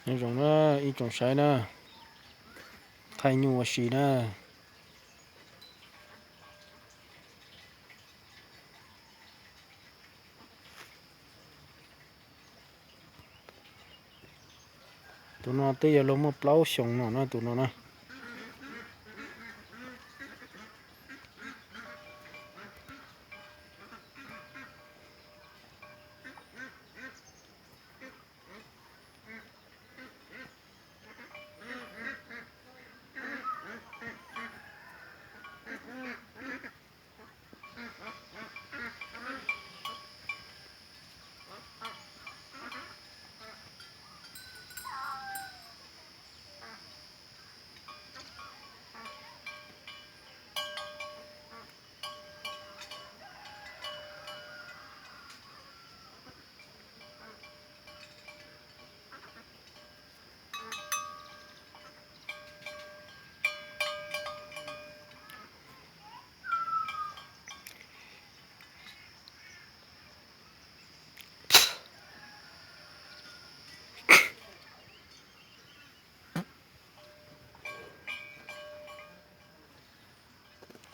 Nyob zoo na ib tsoom saib na, thaij nyuj ua si na. Tus no twb yog luag muaj plaub xyoos no na, tus no na.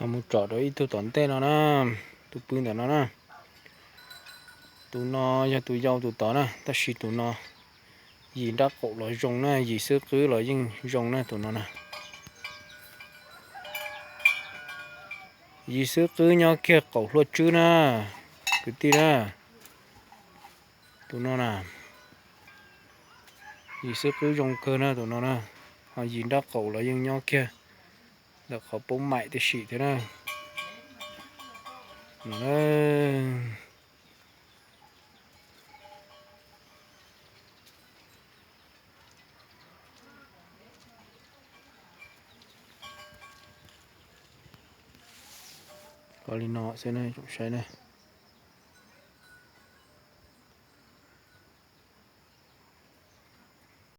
Mus tsom rau ib tug tom ntej no na, tus pw ntawm no na. Tus no yog tus yau tus tod na, tab sis tus no yim nrab qaum los zoo na, yim xwb qwb los yeej zoo na tus no na. Yim xwb qwb nyob kiag qaum hlua tswb na, kwv tij na. Tus no na, yim xwb qwb zoo kawg na tus no na, ho yim nrab qaum los yeej nyob kiag ntawm qhov poob maim tib si thiab na. Koj li no xwb na, saib na.